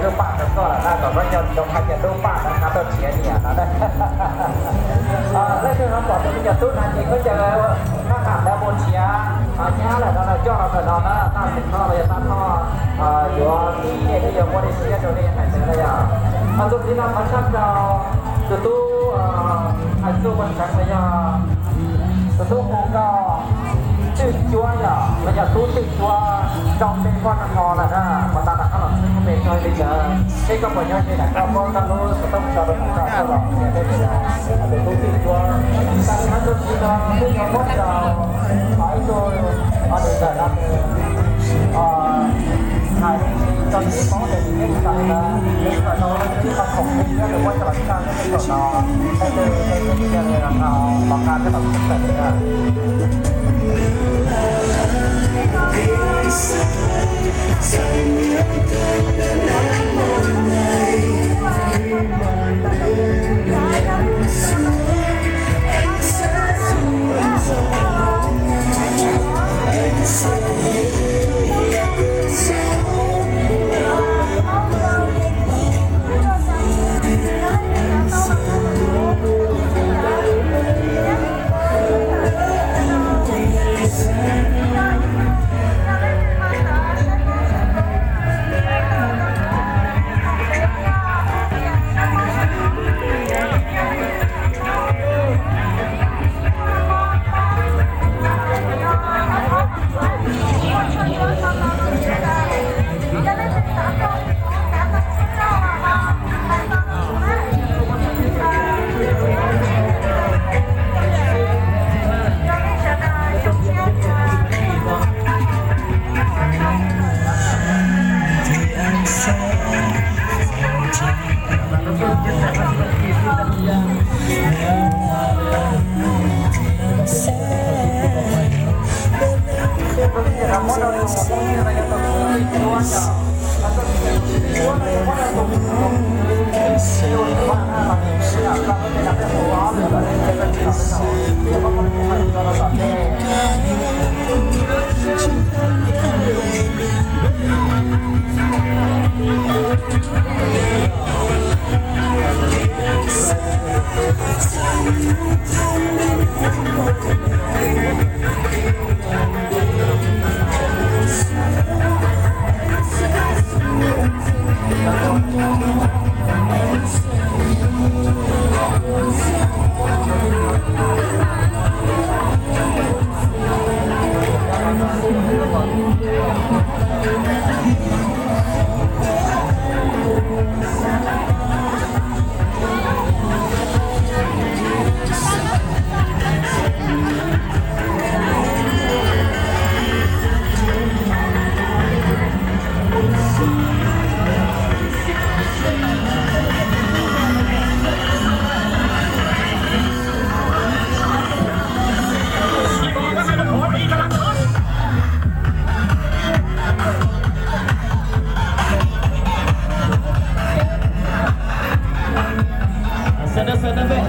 Tub pam rau koj lawm na, kom koj nco ntsoov hais tias tub pam no nqa tuaj nrhiav niam no na. Leej twg ho pom tus me nyuam tub no ces koj caw thab ham ntawd mus nrhiav nyab lawm no na, coj los ntawm no na, Tag Xeem Thoj los yog Tag Thoj yuav tib neeg thiab yuav muab dej siab rau nej hais ntawd na yom. Ho tus txiv no qhov tshaj rau tus tub hais txuj ua tseev los yog tus tub hu nkauj Twj Cuab yom, los yog tub Twj Cuab rau tej poj nrog lawm na, mas tas rov qab los txhib lub npe rau li ntawd. Seb koj puas nyob ze ntawm koj, muab koj lub xov tooj tso rau kuv, koj los qhia peb tias tus tub Twj Cuab. Tam sim no tus txiv no twb yuav muab rau ib tug nws ntawm no nws hais tsis tau nws paub tias nws nyob rau ntawd, nws txawm tau ib qho khoom nyob nws muab coj los tsa nyob rau saum no. Leej twg leej twg tsis yog nws los nqa coj los txhib tawm li na. Sawv daws, sawv daws peb